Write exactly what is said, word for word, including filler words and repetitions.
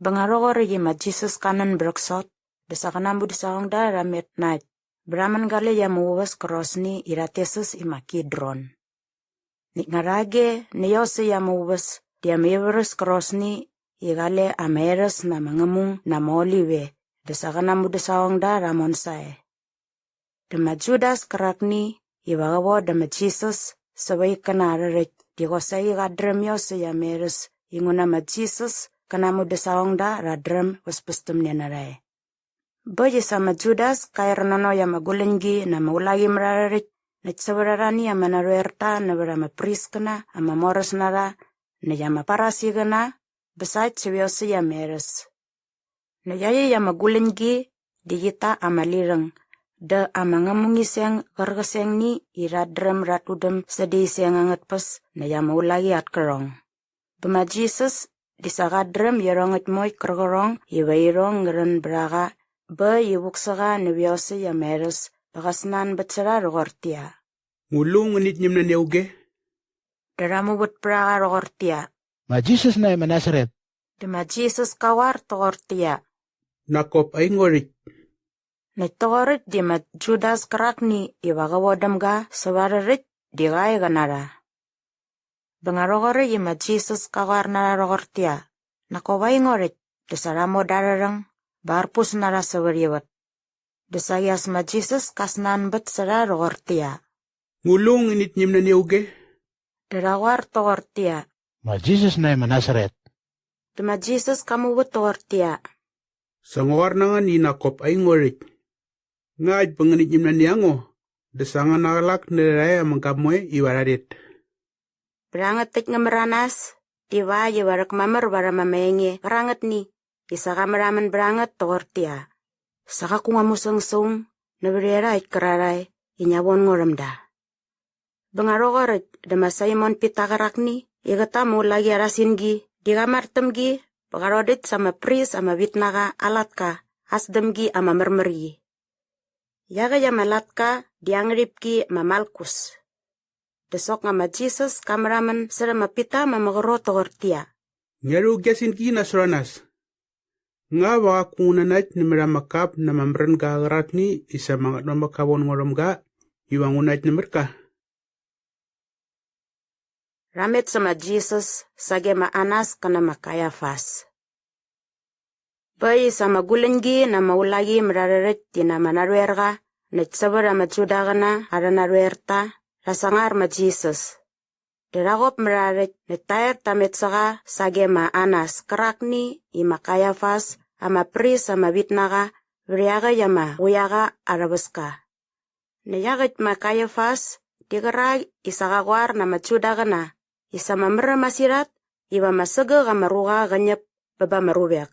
Bä nga rhoqoräkt i ma Jisas ka nän bät rhäksot dä sa qä na aa mudäsaqongda rha met na äkt bä rha män gale i ama uväs kärqosni i rhat tes äs i ma Kidron. Näkt nga rhage nä iosäkt ama uväs di ama ivärhäs kärqosni i qale ama erhäs na ama ngämung na ama olive dä sa qä na aa mudäsaqongda rha mon sae. Dä ma Judas kärakni iva qä vodäm ma Jisas säva aa ikkäna arhä rhäkt di qosaqi qat dräm iosäkt ama erhäs inguna ma Jisas kä na aa mudäsaqongda rhat dräm bäspästämne na rha e. Bä äkt i sa ma Judas ka er nanokt ama guläñgi na ama ulaqimärharhärhäkt näkt sävät arhani ama narhoerta nävät ama priskäna ama moräs na rha näkt ama Farisiqäna bä sa äkt säva iosäkt ama erhäs. Näkt iaqyäkt ama guläñgi di qit ta ama lirhäng dä ama ngämungiseng qärqäsengni i rhat dräm rhat tudäm säda aa iseng angät tpäs näkt ama ulaqi at kärhong. Bä ma Jisas di sa qat dräm iarhongäkt moekt kärqärhong iva irhong ngä rhän bät a qa bä äkt i vuk sä qa nävä iosäkt ama erhäs bä qä snanbät sä rha rhoqortäqyia, "Ngu lu ngänit ñäm nani auge?" Dä rha muvät pät a qa rhoqortäqyia, "Ma Jisas nae ma Nasaret." Dä ma Jisas ka qoar toqortäqyia, "Nak kop aingo rhäkt." Näkt toqoräkt di ma Judas kärakni iva qä vodäm ga säva arhä rhäkt di qa e qä na rha. Bä nga rhoqoräkt i ma Jisas ka qoar na rha rhoqortäqyia, "Nak kop aingo rhäkt", dä sa rha moda arhä rhäng bä arpus na rha sävät ivät. Dä saqi as ma Jisas ka snanbät sä rha rhoqortäqyia, "Ngu lu ngänit ñäm nani auge?" Dä rha qoar toqortäqyia, "Ma Jisas nae ma Nasaret." Dä ma Jisas ka muvät toqortäqyia, "Sa ngua qoar na ngän i nak kop aingo rhäkt. Ngakt bä ngänit ñäm nani a ngo dä sa ngän naqälak närhä rha e ama gamoe iva rha rhet." Bä rhangät täkt ngä märanas divakt iva rhäkmamär varhäm ama enge qärangätni i sa qa märhamän bät a ngät toqortäqyia, "Sa qaku ngua musäng sa aung nävät iarhakt kärarhae i ngia von ngo rhäm da." Bä nga rhoqoräkt dä ma Saimon Pita qärakni i qät ta ama ulaqi arha singi di qa mar täm gi bä qa rhodäkt sa ama pris ama vitnaqa aa latka aa sdämgi ama märmär qi. Iaqäkt ama latka di aa ngärhipki ma Malkus. Dä soknga ma Jisas ka märhamän särhä ma Pita ma ama qrot toqortäqyia, "Ngia rhu gia singi nasot a nas. Nga va qaku ngu nanakt nämät ama kap na ama märänga qärakni i sa ma Ngätmamäk ka von ngo rhäm ga iva ngu nakt nämät ka?" Rha met sä ma Jisas sage ma Anas kä nä ma Kaiafas. Bä äkt i sa ama guläñgi na ama ulaqimärharhärhäkt ti na ama narhoerqa näkt sävät ama Judaqäna arhä narhoerta rha sangar ma Jisas. Dä rha qopmärharhärhäkt näkt ta er ta met sä qa sage ma Anas kärakni i ma Kaiafas ama pris ama vitnaqa vät iaqäkt ama quiaqa aa rhäväska. Näkt iaqäkt ma Kaiafas di qärak i sa qa qoar na ama Judaqäna i sa ama mär äm masirhat iva ama sägäk ama ruqa qä ñäp bä ba ama ruvek.